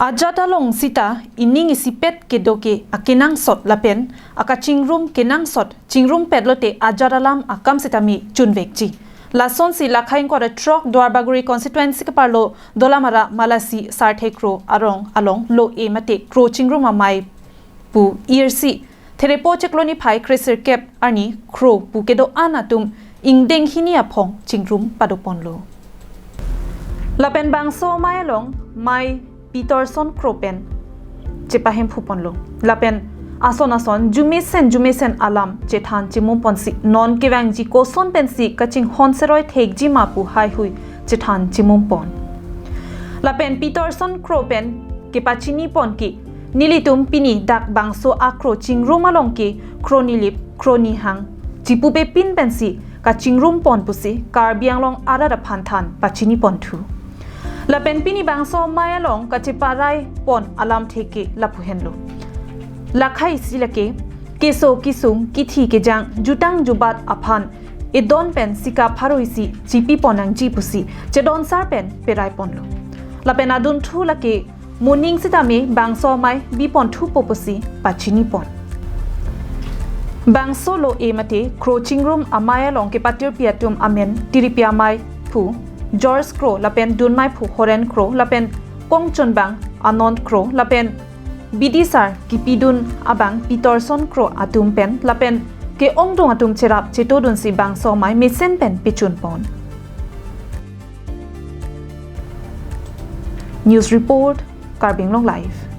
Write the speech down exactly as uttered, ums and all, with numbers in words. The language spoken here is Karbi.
Ajat along sita ining isipet kedo ke akenangsot lapen akachingrum kenangsot chingrumpet lote ajat alam akam sitame chunvekji. Lasonsi Lakhai ingkoi ra throk Duarbagori constituency keparlo Dolamara Malasi Sarthe Kro arong along lo-e mate kro chingrum amei pu irsi Therepo chiklo niphai kresirkep arni kro pu kedo-an atum ingdeng hini aphong chingrum padoponlo. Lapen bangso amei along mei Peterson Kro pen chepahemphuponlo. Lapen ason ason jumesen jumesen alam chethan chemumponsi non kevangji koson pensi kachinghon seroi thekji ma pu haihui chethan chemumpon. Lapen Peterson Kro pen kepachinipon ke nelitum pini dak bangso akro chingrum along ke kro nilip kro nihang chipupepin pensi kachingrumpon pusi Karbi Anglong arat aphan than pachiniponthu. Lapen pini bangso amei along kacheparaipon alamthe ke lapu henlo. Lakhai isi lake keso kesung kithi kejang jutang jubat aphan edon pen sika pharo isi chipipon nangji pusi chedonsar pen peraiponlo. Lapen adunthu lake moning sitame bangso amei biponthupo pusi pachinipon. Bangso lo-e mate kro chingrum amei along kepatirpi atum amen tiripi amei phu George Kro lapen dunmei phu Horen Kro lapen kongchunbang Anand Kro lapen bidisar kipidun abang Peterson Kro atum pen lapen ke-ongdung atum cherap chetodunsi bangso amei mesen pen pechunpon. News report, Karbi Anglong Live.